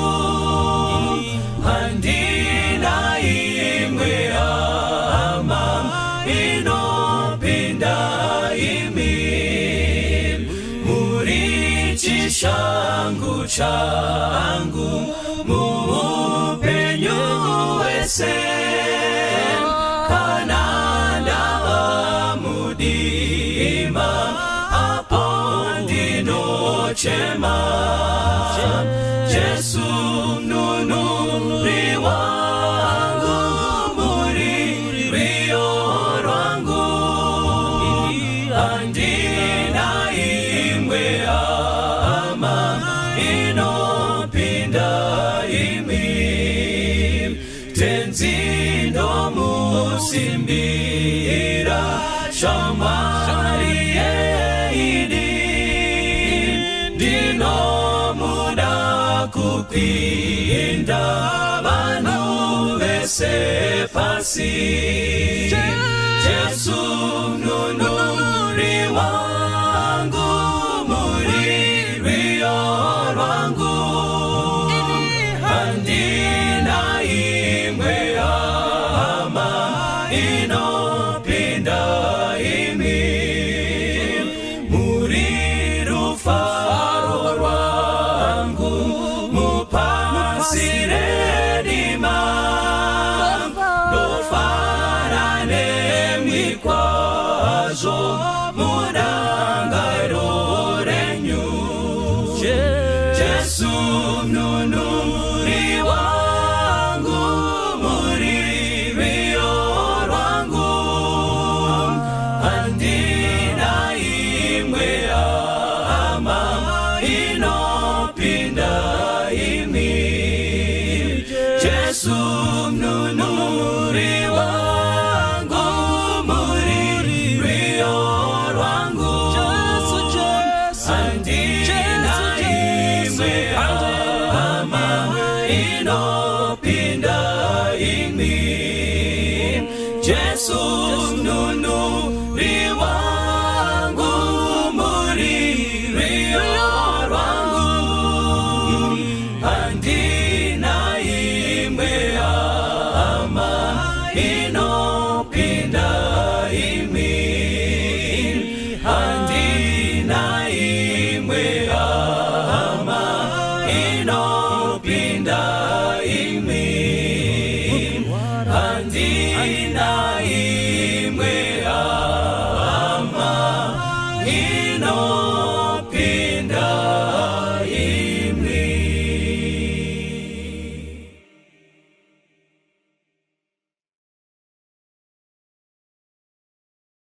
handina imwe hama inopinda imi, muri chishangu changu muupenyu hwese, kana ndava mudima apo ndinochema. Jesu mununuri wangu, muri rwiyo rwangu, handina imwe hama inopinda imi, Tenzi ndomusimbira, shamwari yeidi, ndinomuda kupinda vanhu vese pasi. Jesu mununuri wangu, muri rwiyo rwangu, handina imwe hama inopinda imi, muri rufaro rwangu mupasi rerima, ndofara nemwi kwazvo murangariro renyu. Jesu mununuri wangu, muri rwiyo rwangu, handina imwe hama inopinda imi. Jesu mununuri wangu, muri rwiyo rwangu, handina imwe hama inopinda imi. Jesu mununuri wangu, muri rwiyo rwangu, handina imwe hama inopinda imi, handina imwe hama inopinda.